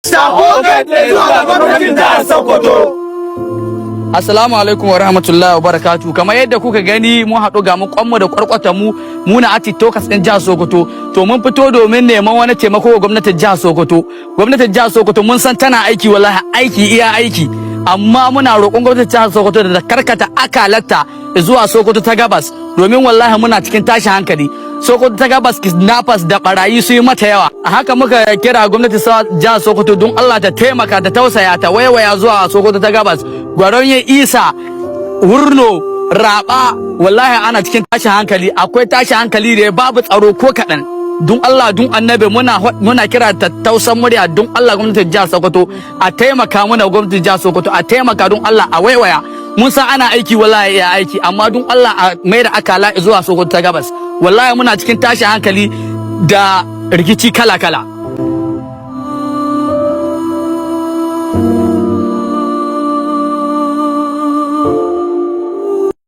Sako kai tsaye zuwa ga gwamnatin jihar Sokoto. Assalamu alaikum wa rahmatullahi wa barakatu. Kamar yadda kuka gani, mun haɗu ga mu kwanmu da kwarkwata mu muna a TikTokers ɗin jihar Sokoto. To, mun fito domin neman wani taimako wa gwamnatin jihar Sokoto. Gwamnatin jihar Sokoto mun san tana aiki, wallahi aiki iya aiki. Amma muna roƙon gwamnatin jihar Sokoto da ta karkata akalarta zuwa Sokoto ta Gabas, domin wallahi muna cikin tashin hankali. Sokoto ta Gabas, kidnappers da barayi su yi mata yawa. A haka muka kira gwamnati jihar Sokoto, don Allah ta taimaka, ta tausaya, ta waiwaya zuwa Sokoto ta Gabas. Goronyo, Isa, Wurno, Raba, wallahi ana cikin tashin hankali, akwai tashin hankali da babu tsaro ko kaɗan. Don Allah, don Annabi, muna kira ta tausan murya, don Allah gwamnatin jihar Sokoto a taimaka muna, gwamnatin jihar Sokoto a taimaka, don Allah a waiwaya. Mun san ana aiki, wallahi ya aiki, amma don Allah a mai da akala zuwa Sokoto ta Gabas. Wallahi muna cikin tashin hankali da rikici kala kala.